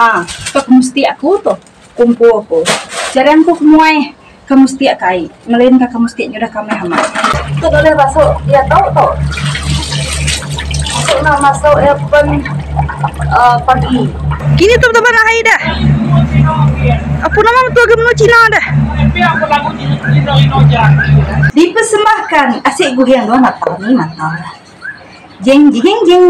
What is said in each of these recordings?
Ha, tok mesti aku tu, kumpu aku. Jarang ku kemuai ke mesti ke ai, melainka ke mesti nyudah kamih amat. Tu doleh basu iya tau tu. Masuk nak masuk iya pen uh, pagi. Kini tu betul ahai dah. Apa nama betul ke menua Cina dah? Dipersembahkan asyik guhiang dua mata ni mata. Jeng jeng jeng.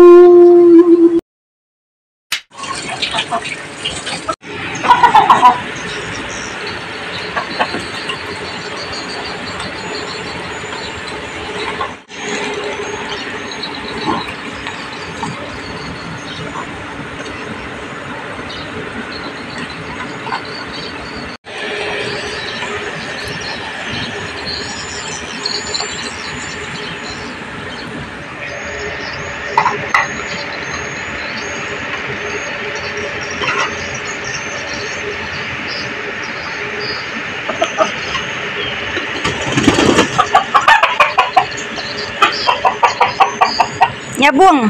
Nyabung.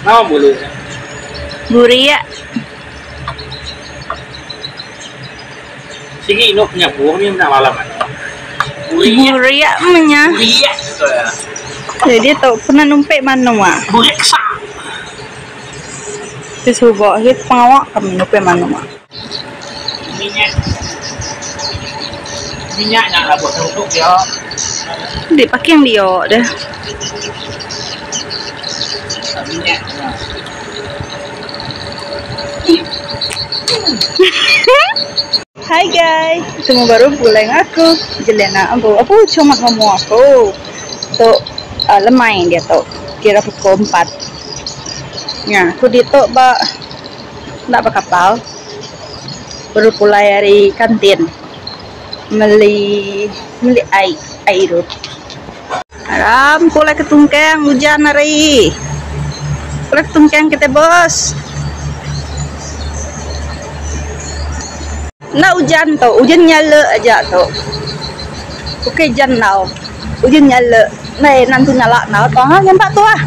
Nama bulu nya? Buria. Sigi inu penyabung nya meda malam anu. Buria. Buria meh nya. Buria tu ya. Jadi tu pernah numpik manuk. Buria kesa. Ti suba agi pengawa kami numpik manuk. Minyak. Minyak nya labuh teruduk dia. Di parking dia deh. Minyak nya. Hai guys, ketemu baru pulai dengan aku Jelena Ambo. Aku cuma ngomong aku tu uh, lemai dia tu kira pukul 4. Nya, aku ditu ba enda ba kapal baru pulai ari kantin meli meli ai ai irup. Aram pulai ke tungkang ujan hari. Pulai ke tungkang kitai bos. Enda ujan tu, ujan nyale aja tu. Ukai ujan enggau. Ujan nyale. Ndai nan tu nyala enggau tu ha nyampa tu ah.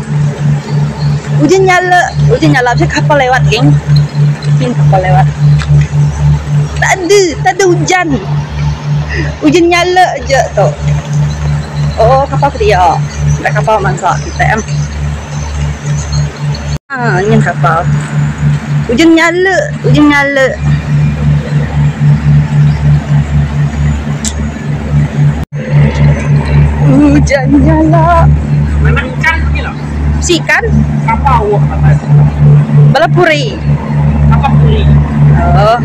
Ujan nyale, ujan nyala bisi kapal lewat geng. Ngin kapal lewat. Tak ada, tak ada ujan. Ujan nyale aja tu. Oh, kapal ke dia. Enda kapal mansa kitai am. Ha, nyin kapal. Ujan nyale, ujan nyale. Ujan nyala. Memang ikan tu lah. Si ikan? Kapal awak kapal. Bala puri. Kapal puri. Oh.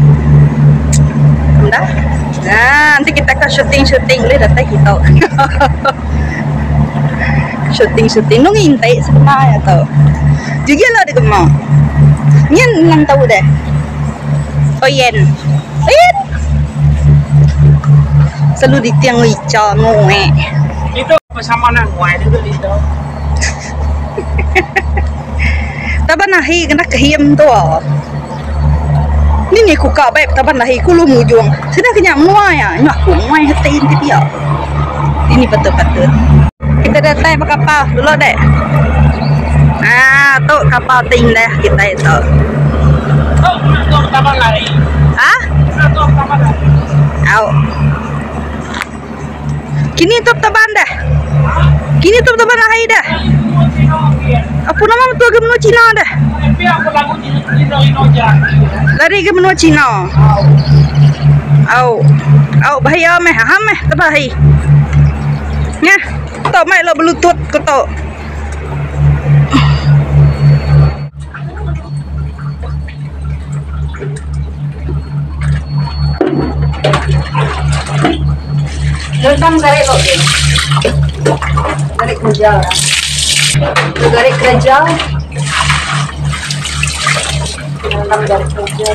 Dah. Nah, nanti kita akan syuting-syuting boleh datang kita. Syuting-syuting nung ngintai sebenarnya tu. Juga lah dia gemar. Nyen nang tahu deh. Oyen. Oyen. Selalu ditiang lica ngoe. Itu bersama nang ngoe juga itu. Taban ahi kena kehiem tu. Ni ni ku ka baik taban ahi ku lu mujung. Sida ke nya menua ya. Nya aku muai hati enti pia. Ini patut-patut. Kita datai ba kapal dulu deh. Ah, tu kapal ting deh kita itu. Tu tu taban lari. Ah? Tu taban lari. Au. Kini tu taban dah. Kini tu taban ahi dah. Apa nama betul ke menua Cina dah? Lari ke menua Cina. Au. Au bahaya meh, aham meh taban ahi. Nyah, tok mai lo belutut ko tok. Tentang garik lo din. Garik kerja orang. Tu garik kerja. Tentang garik kerja.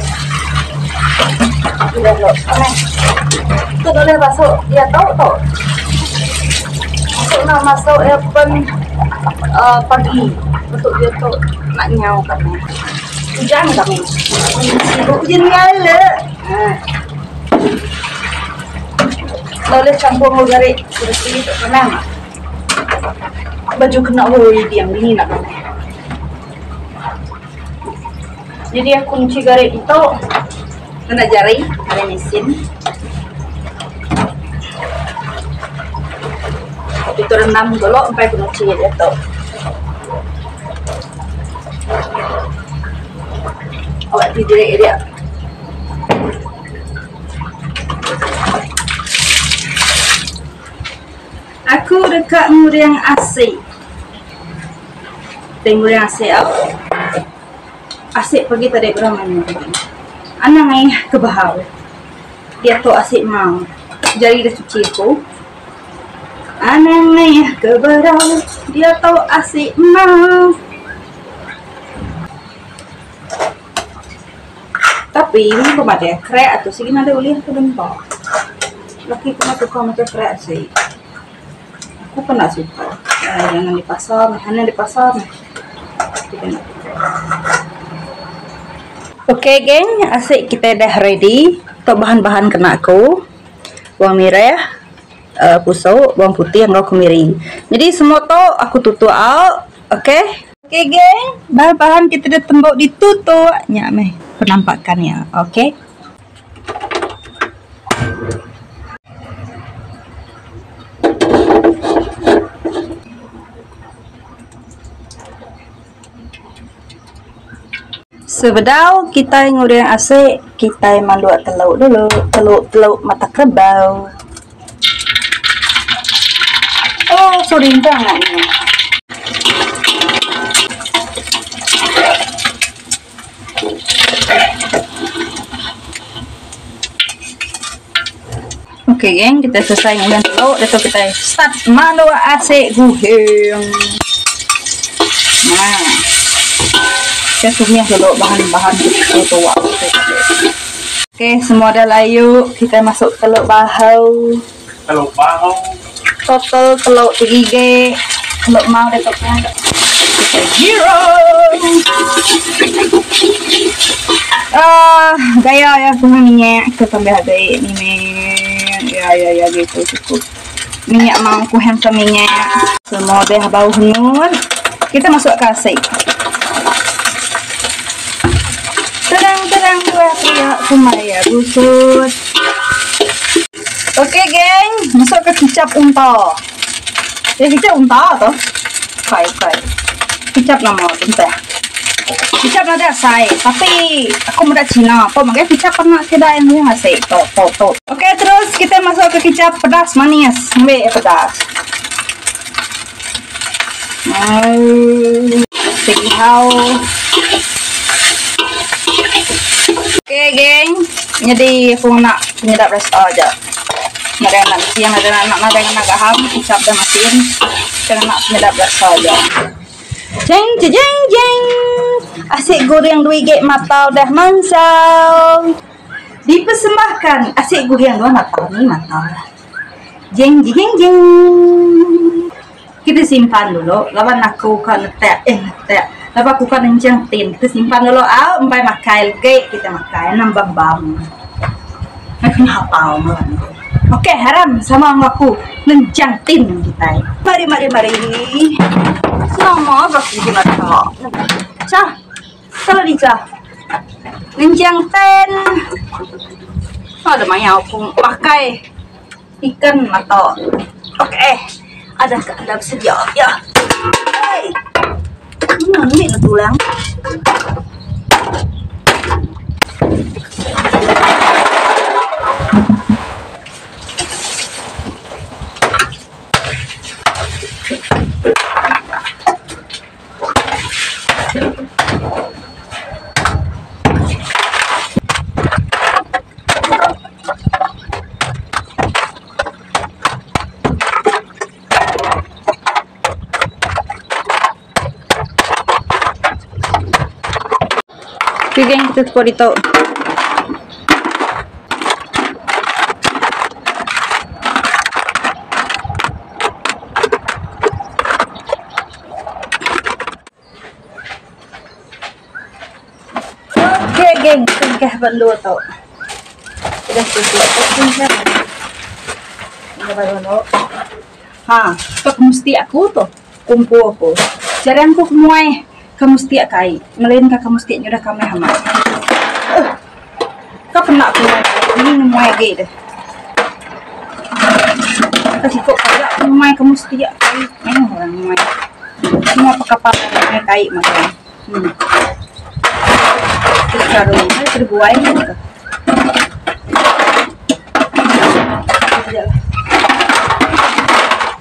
Sudah lo. Aneh. Tu boleh masuk. Ya tahu tu. Masuk nak masuk airpon uh, pagi. Untuk dia tu nak nyau kami. Hujan kami. Hujan nyala. Ha. Enda ulih champur enggau gari beresi tu manah. Baju kena wedding dini enda manah. Jadi aku nyuci gari ditu ngena jari ari mesin. Ditu rendam dulu empai ku nyuci diatu. Awak ti diri dia. Aku deka nguring asi. Ti nguring asi au. Asi pagi tadi bera mayuh. Anang aih ke bahau. Diatu asi mau. Jari da cuci aku. Anang aih ke berau. Diatu asi mau. Tapi mun ku madah krek atu sigi nadai ulih ku nempa. Laki ku meh suka macha krek si. Aku pun enda suka. Aaa jangan dipaksa meh anih dipaksa meh. Ok geng asi kitai dah ready tu bahan-bahan kena aku. Bawang mirah aaa pusu, bawang putih enggau kemiri. Jadi semua tu aku tutuk au ok. Ok geng, bahan-bahan kita dah tembu ditutuk nya meh penampakan iya ok. Sebedau kitai nguring asi, kitai manduk teluk dulu, teluk-teluk mata kerebau. Oh, sorry entang nak ni. Okey geng, kita selesai nguling teluk, lepas tu kita start manduk asi guhing. Nah. Kita tumis dulu bahan-bahan kita tuak. Okey, semua dah layu. Kita masuk teluk bahau. Teluk bahau. Total teluk tergigit. Teluk mau dah topeng. Kita girang. Ah, gaya ya semua minyak. Kita tambah agak ni men. Ya ya ya gitu cukup. Minyak mau ku handsome minyak. Semua dah bau henut. Kita masuk ke asi. Terang-terang dua pihak sumaya busut. Okey geng, masuk ke kicap unta. Eh kicap unta tu. Kai kai. Kicap nama tu entah. Kicap ada asai, tapi aku muda Cina. Apa makai kicap pernah kedai yang asai. Tok tok tok. Okey terus kita masuk ke kicap pedas manis. Ambil pedas. Segi hau. Okey geng, jadi aku nak penyedap rasa aja. Nadai nak siang, nadai nak nadai nak gaham, kicap dah masin. Kena nak penyedap rasa aja. Jeng jeng jeng jeng. Asyik goreng dua gek mata dah mansau. Dipersembahkan asyik goreng dua mata ni mata. Jeng jeng jeng. Kita simpan dulu laban aku ka netak eh netak laban aku ka nenjang tin kita simpan dulu au empai makai legi kita makai nambah bam. Aku hapal ngaran tu. Okey haram sama enggau aku nenjang tin kitai. Mari mari mari. Selama ga aku mata. Cah. Salah dicah. Nenjang tin. Ada maya aku makai. Ikan mata. Okey. Adakah anda bersedia? Ya. Hei. Mana ni nak tulang? Okay geng, kita tukar ditu. Okay geng, tingkah ba endur tu. Udah tutup tu tingkah. Ha, tu ke mesti aku tu. Kumpu aku. Jarang ku ke muai ke mesti kai. Melainka ke mesti nyudah kamih amat. Uh. Ka penda ku muai kai. Ini nemuai agi deh. Ka siku kaya ku muai ke mesti kai. Mayuh orang muai. Semua pekapal muai kai magang. Hmm. Karung ai terbuai tu.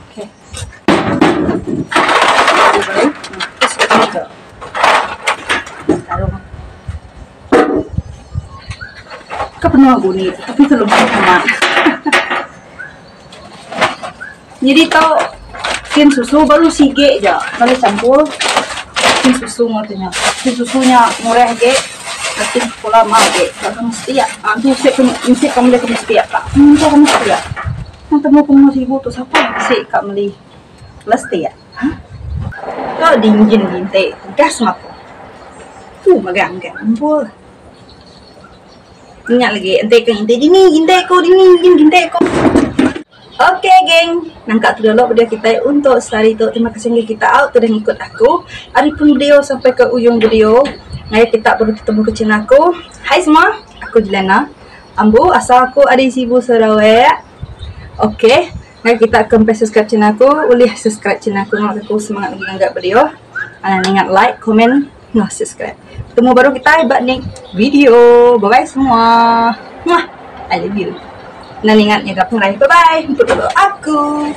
Okey. Karung. Ka penuh guni tapi terlalu amat. Nyadi tu tin susu baru sige ja lalu champur tin susu enggau tu nya. Tin susu nya murah agi tin cola mar agi. Ba mesti ah tu sik mesti ka meli mesti ka. Engka ka mesti Nang temu ku menua sibu tu sapa bisi ka meli plastik. Tu dingin ginti gas mapu. Tu magang ga ampul. Ingat lagi enti ke ginti dini ginti ku dini ngin ginti ku. Ok geng, nangka tu dulu video kitai untuk sehari tu. Terima kasih ngagai kita au ti udah ngikut aku ari pun video sampai ke ujung video. Ngagai kita baru tetemu ke channel aku. Hai semua, aku Jelena. Ambu asal aku ari Sibu Sarawak. Ok, ngagai kita ke empai subscribe channel aku, ulih subscribe channel aku ngau aku semangat lagi ngaga video. Anang ingat like, komen enggau subscribe. Betemu baru kitai ba next video. Bye bye semua. Muah. I love you. Anang ingat nyaga pengerai. Bye bye. Empu dulu aku.